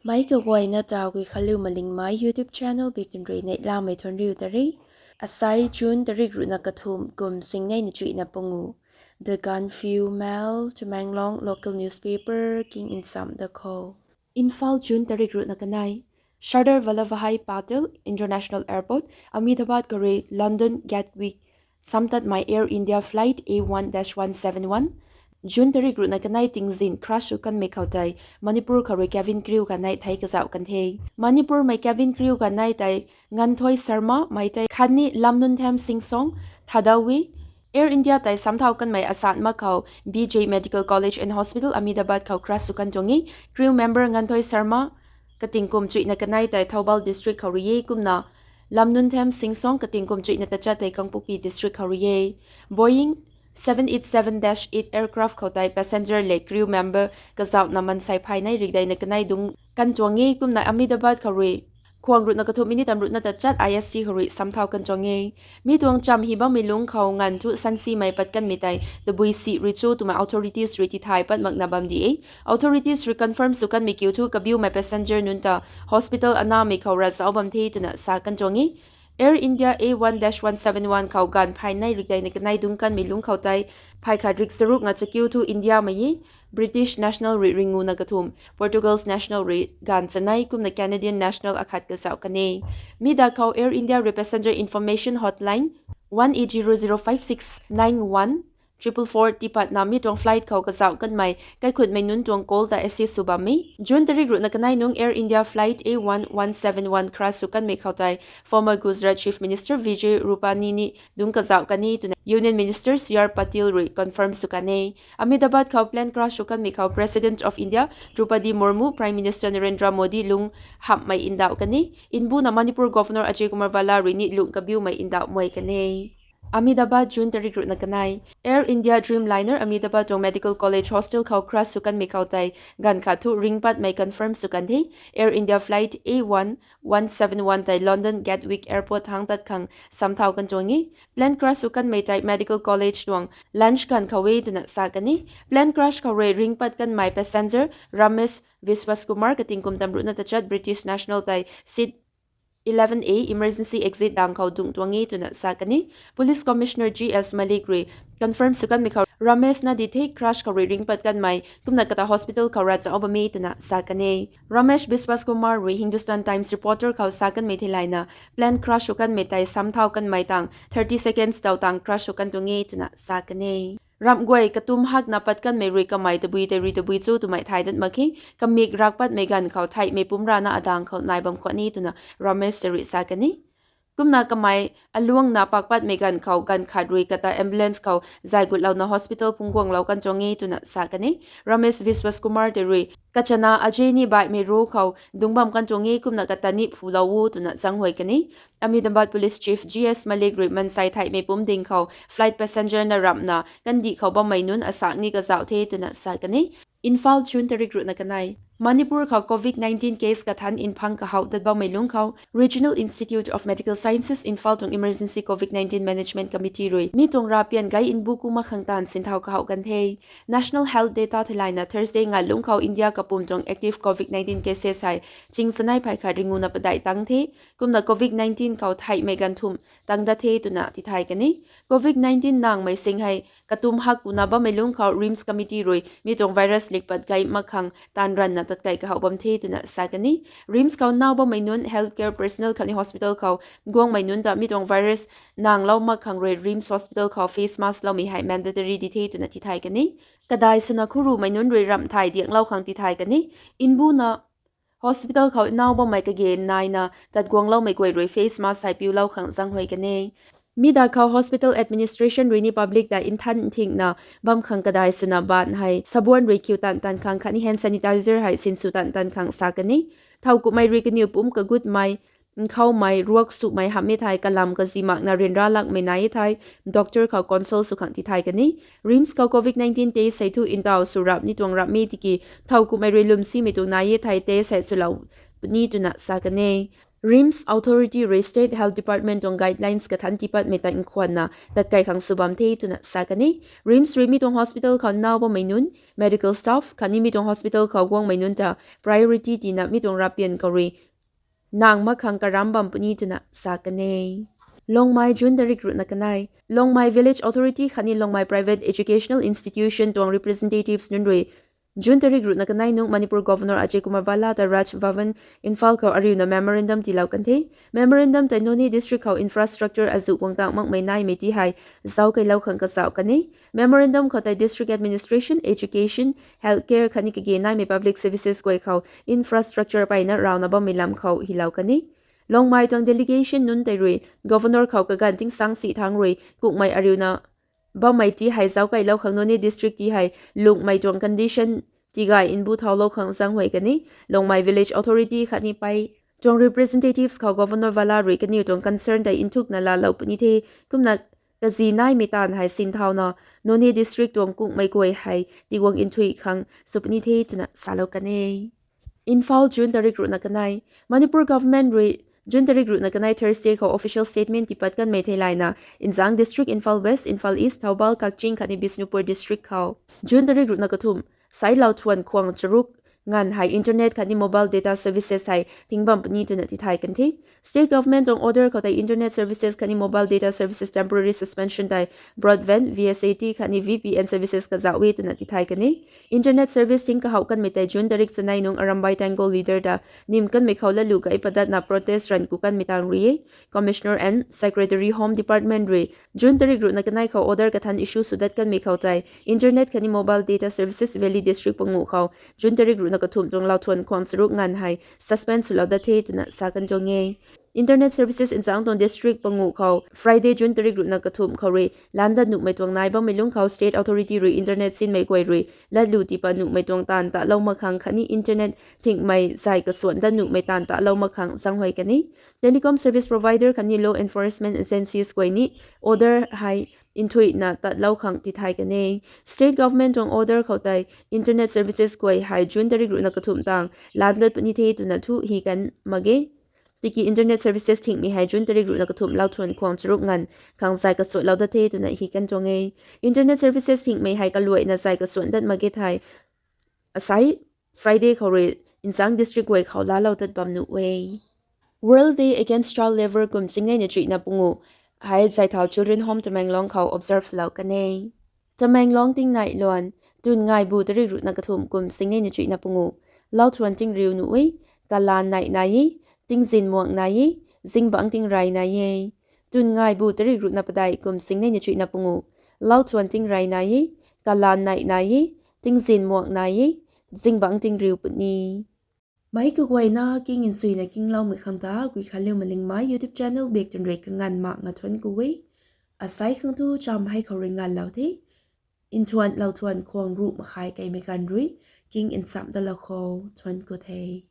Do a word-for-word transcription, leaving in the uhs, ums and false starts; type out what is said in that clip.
Meic kaguayna ta Guikhanliu Malingmei YouTube channel biktin rui neihlamei thuanriu ta re. Asai June tarik ruhna kathumh kum singnei na chuihna pangu. The Gaanphiu Mail, Tamenglong local newspaper king nsam da khou. Imphal, June tarik ruhna kanei. Sardar Vallabhbhai Patel International Airport, Ahmedabad khou rui London Gatwick samtatmei Air India flight A one dash one seven one, June tarik ruhna kanei tingzin crash sw kanmei khou tei Manipur khou rui cabin crew kanei thei kazauh kan the. Manipurmei cabin crew kanei tei Nganthoi Sharma mei tei khatni Lamnunthem Singsong, Thadawi, Air India tei samthau kanmei asat mak khou B J Medical College and Hospital, Ahmedabad khou crash sw kan tuang e. Crew member Nganthoi Sharma kating kum chuihna kanei tei Thoubal district khou rui e kumna Lamnunthem Singsong kating kum chuihna tachat tei Kangpokpi district khou rui e. Boeing seven eight seven dash eight aircraft khou tei passenger le crew member kazauhna mansei phay nei rikdeina kanei dungc kan tuang e kumna Ahmedabad khou rui khwang ruhna kathumh minute tam ruhna tachat I S T khou rui samthau kan tuang e. Mi tuang cham hi bammei lungc khou nganv thu sansimei pat kanmei tei tabui si rui cho twmei authorities rui tithay pat makna bam di e. Authorities rui confirm sw kanmei kiu thu kabiumei passenger nunc ta hospital anamei khou ravzauc bam the twna sa kan tuang e. Air India A one dash one seven one khou gaanv phay nei rikdeina kanei dungc kanmei lungc khou tei phay khat rik charuk nga chakiu thu Indiamei e. British national rui ringuna kathumh, Portugal's national rui gaanv chanei kumna Canadian national akhat kazauh kan e. Mi da khou Air India rui passenger information hotline one eight zero zero five six nine one triple four tipatna mi tuang flight khou kazauh kanmei kaikhutmei nunc tuang call ta assist sw bam e. June tarik ruhna kanei nungc Air India flight A one one seven one crash sw kanmei khou tei former Gujarat Chief Minister Vijay Rupani ni dungc kazauh kan e twna Union Minister C R Patil rui confirm sw kan e. Ahmedabad khou plane crash sw kanmei khou President of India Droupadi Murmu, Prime Minister Narendra Modi lung hamhmei ndauh kan e. Mbuna Manipur Governor Ajay Kumar Bhalla rui ni lung kabiumei ndauh muai kan e. Ahmedabad, June tarik ruhna kanei. Air India Dreamliner Ahmedabad tuang Medical College Hostel khou crash sw kanmei khou tei gaanv khat thu ringpatmei confirm sw kan the. Air India flight A one one seven one tei London Gatwick Airport thangc tat khang samthau kan tuang e. Plane crash sw kanmei tei Medical College tuang lounge gaanv khou e twna sa kan e. Plane crash khou rui ringpat kanmei passenger Ramesh Biswas Kumar kating kum tam ruhna tachat British national tei seat eleven A emergency exit dang khou dungc tuang e twna sa kan e. Police Commissioner G S Malik rui confirm sw kanmei khou Ramesh na di the crash khou rui ringpat kanmei kumna kata hospital khou ravzauc bam e twna sa kan e. Ramesh Biswas Kumar rui Hindustan Times reporter khou sa kanmei theilayna plane crash sw kanmei tei samthau kanmei tang thirty seconds daw tang crash sw kan tuang e twna sa kan e. Ramh guay katum hakna pat kanmei rui kamei tabui tei rui tabui cho twmei thay dat mak khe. Kamik rak patmei gaanv khou theihmei pumc rana adang khou nai bam khwan e twna Ramesh tei rui sa kan e. Kumna kamei aluangna pak patmei gaanv khou gaanv khat rui kata ambulance khou zay gutlouna hospital phungc guanglou kan tuang e twna sa kan e. Ramesh Biswas Kumar tei rui kachana Ajay ni baihmei ro khou dungc bam kan tuang e kumna kata ni phulou o twna zaenghuay kan e. Ahmedabad Police Chief G S Malik rui mansei theihmei pumc ding khou flight passenger na ramhna kandih khou bammei nunc asak ni kazauh the twna sa kan e. Imphal, June tarik ruhna kanei. Manipur khou covid nineteen case kathanc nphang kahouh dat bammei lungc khou Regional Institute of Medical Sciences Imphal tuang Emergency Covid nineteen Management Committee rui mi tuang rav pian gay mbu ku mak khang taanv sinthau kahouh kan the. National Health Data theilayna Thursday ngai lungc khou India kapwm tuang active covid nineteen cases hei ching chanei phay khat ringuna padeih tang the. Kumna covid nineteen khou theihmei gaanv thumh tang dat the twna tithay kan e. Covid nineteen nangmei sing hei katum hak kuna bammei lungc khou RIMS Committee rui mi tuang virus lik pat gay mak khang taanv ranvna tatkai kahouh bam the twna sa kan e. RIMS khou naw bammei nunc, healthcare personnel khatni hospital khou guangmei nunc ta mi tuang virus nanglou mak khang rui RIMS hospital khou face mask loumei hei mandatory di the twna tithay kan e. Kadai swna khurumei nunc rui ramh thay dianglou khang tithay kan e. Mbuna hospital khou naw bammei kage naina tat guangloumei guay rui face mask hei piulou khang zaenghuay kan e. Mi da khou hospital administration rui ni public ta nthan nthingna bam khang kadai swna baan hei sabon rui kiu tan tan khang khatni hand sanitizer hei sinsw tan tan khang sa kan e. Thow kumhmei rui kaniw pumc kagutmei, nkhoumei, ruak sumei hamh e thei kalam kazi makna ryanra lakmei nai e thei doctor khou consult sw khang tithay kan e. RIMS khou covid nineteen test hei thu ntaw sw rap ni tuang rap mi tiki thow kumhmei rui lwmsimei tuang nai e thei test hei swlou puni twna sa kan e. RIMS Authority rui State Health Department tuang guidelines kathanc tiipatmei ta nkhwanna tatkai khang sw bam the twna sa kan e. RIMS rui mi tuang hospital khou naw bammei nunc, medical staff khatni mi tuang hospital khou guangmei nunc ta priority tina mi tuang rapian khou rui nang mak khang karam bam puni twna sa kan e. Longmai, June tarik ruhna kanei. Longmai Village Authority khatni Longmai Private Educational Institution tuang representatives nunc rui June tarik ruhna kanei nung Manipur Governor Ajay Kumar Bhalla ta Raj Bhavan, Imphal khou ariuna memorandum tiilou kan the. Memorandum tei Noney District khou infrastructure azuh guang tang makmei naimei ti hei zauckeilou khang kazauh kan e. Memorandum khou tei district administration, education, healthcare khatni kage naimei public services guay khou infrastructure peyna rawna bammei lam khou hylou kan e. Longmai tuang delegation nunc tei rui Governor khou kaganv tingsang si thangc rui kukmei ariuna bammei ti hei zauckeilou khang Noney District ti hei lungmei tuang condition tigay nbu thaulou khang zaenghuay kan e. Longmai Village Authority khatni pei tuang representatives khou Governor Bhalla rui kaniw tuang concern tei nthukna laalou puni the. Kumna kazi naimei taanv hei sinthauna Noney District tuang kukmei guay hei tiguang nthui khang sw puni the twna salou kan e. Imphal, June tarik ruhna kanei. Manipur government rui June tarik ruhna kanei Thursday khou official statement tiipat kanmei theilayna, Nzaeng District, Imphal West, Imphal East, Thoubal, Kakching khatni Bishnupur District khou June tarik ruhna kathumh, sai lauthuan khwang charuk nganv hei internet khatni mobile data services hei thing bam puni twna tithay kan the. State government tuang order khou tei internet services khatni mobile data services temporary suspension tei broadband, VSAT khatni VPN services kazauh e twna tithay kan e. Internet service thing kahouh kanmei tei June tarik chanei nung Arambai Tenggol leader ta nim kanmei khou latlu gay padatna protest ranv ku kanmei tang rui e. Commissioner and Secretary Home Department rui June tarik ruhna kanei khou order kathanc issue swdat kanmei khou tei internet khatni mobile data services Valley District panguh khou June tarik ruhna kathumh tuang lauthuan khwang charuk nganv hei suspend swlou dat the twna sa kan tuang e. Internet services Nzaeng tuang district panguh khou Friday, June tarik ruhna kathumh khou rui landat nuhmei tuang nai bammei lungc khou state authority rui internet sinmei guay rui latlu tiipat nuhmei tuang taanv talou mak khang khatni internet thingmei zay kasuan dat nuhmei taanv talou mak khang zaenghuay kan e. Telecom service provider khatni law enforcement agencies guay ni order hei nthuina tatlou khang tithay kan e. State government tuang order khou tei internet services guay hei June tarik ruhna kathumh tang landat puni the twna thu hy kan mak ge. Tiki internet services thingmei hei June tarik ruhna kathumh lauthuan khwang charuk nganv khang zay kasuatlou dat the twna hy kan tuang e. Internet services thingmei hei kaluaina zay kasuan dat mak ge thei, asai Friday khou rui Nzaeng district guay khou laalou tat bam nuh e. World Day Against Child Labour kum singnei na chuihna pungu hei zay thau Children Home Tamenglong khou observe lou kan e. Tamenglong tingnai luan, twn ngaibu tarik ruhna kathumh kum singnei na chuihna pungu, lauthuan tingriu nuh e, kalan nai nai e, tingzin muang nai e, zingbangc tingrey nai e. Twn ngaibu tarik ruhna padeih kum singnei na chuihna pungu, lauthuan tingrey nai e, kalan nai nai e, tingzin muang nai e, zingbangc tingriu puni. Meic kaguayna king nsuina kingloumei khang ta Guikhanliu Malingmei YouTube channel bak twn rui kanganv mak nga thuanc ku e. Asai khang thu cham hei khou rui nganvlou the. Nthuan lauthuan khwang ruh makhai keimei ganv rui king nchamh dalou khou thuanc ku the.